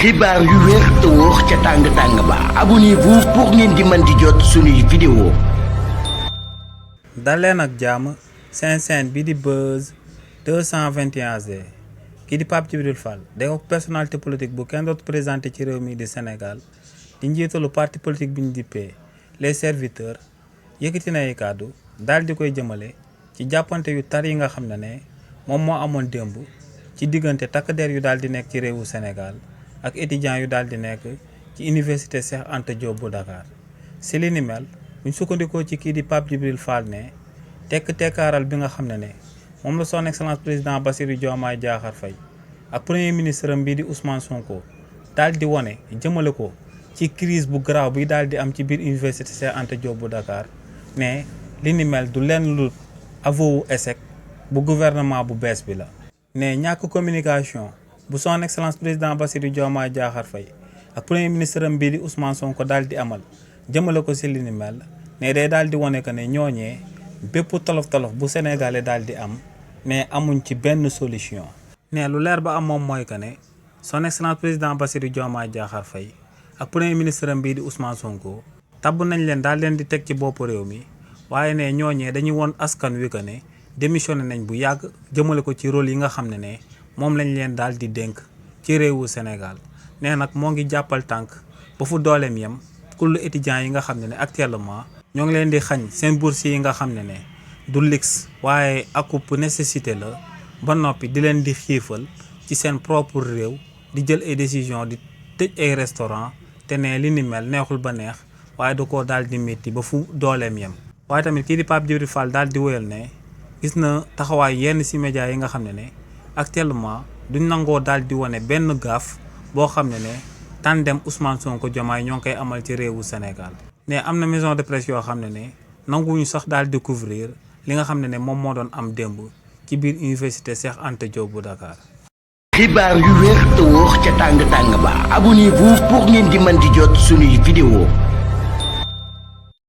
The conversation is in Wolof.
xibaar yu wér te wóor ca tàng-tàng ba abonnez-vous pour ngeen di mën di jot suñuy vidéo. daleen ak jàmm seen chaîne bi di Buzz 221G kii di Pape Djibril Fall day wax personnalité politique bu kenn dootu présenté ci réew mi di Sénégal di njiitalu parti politique bi ñu dippee les serviteurs yëkkati na ay kàddu daal di koy jëmale ci jàppante yu tar yi nga xam ne moom moo amoon démb ci diggante takk der yu daal di nekk ci réewu Sénégal ak étudiants yu daal di nekk ci université Cheikh Anta Diop bu Dakar si li ni mel buñ sukkandikoo ci kii di Pape Djibril Fall ne tekkaaral bi nga xam ne moom la son excellence président Bassirou Diomaye Diakhar Faye ak premier ministre am bii di Ousmane Sonko daal di wane jëmale ko ci crise bu garaaw bi daal di am ci biir université Cheikh Anta Diop bu Dakar ne li ni mel du lenn lu aveu échec bu gouvernement bu bees bi la. ne ñàkk communication bu son excellence président Bassirou Diomaye Diakhar Faye ak premier ministre am bii di Ousmane Sonko daal di amal jëmale ko si li ni mel ne day daal di wane que ne ñooñee bépp tolof-tolof bu sénégalais daal di am ne amuñ ci benn solution. ne lu leer ba am moom mooy que ne son excellence président Bassirou Diomaye Diakhar Faye ak premier ministre am bii di Ousmane Sonko tabb nañ leen daal leen di teg ci bopp réew mi waaye ne ñooñee dañuy woon askan wi que ne démissionné nañ bu yàgg jëmale ko ci rôle yi nga xam ne moom lañ leen daal di dénk ci réewu Sénégal nee nag moo ngi jàppal tànk ba fu dooleem yem kullu étudiants yi nga xam ne actuellement ñoo ngi leen di xañ seen bourse yi nga xam ne du luxe waaye akup nécessité la ba noppi di leen di xiifal ci seen propre réew di jël ay décision di tëj ay restaurant te ne li ni mel neexul ba neex waaye da koo daal di métti ba fu dooleem yem. waaye tamit kii di Pape Djibril Fall daal di wéyal ne gis na taxawaay yenn ci médias yi nga xam ne actuellement duñ nangoo daal di wane benn gaaf boo xam ne tandem Ousmane Sonko Diomaye ñoo ngi koy amal ci réewu Sénégal. ne am na maison de presse yoo xam ne nanguwuñu sax daal di couvrir li nga xam ne moom moo doon am démb ci biir université Cheikh Anta Diop bu Dakar. xibaar yu wér te wóor ca tàng-tàng ba abonnez-vous pour ngeen di mën di jot suñuy vidéo.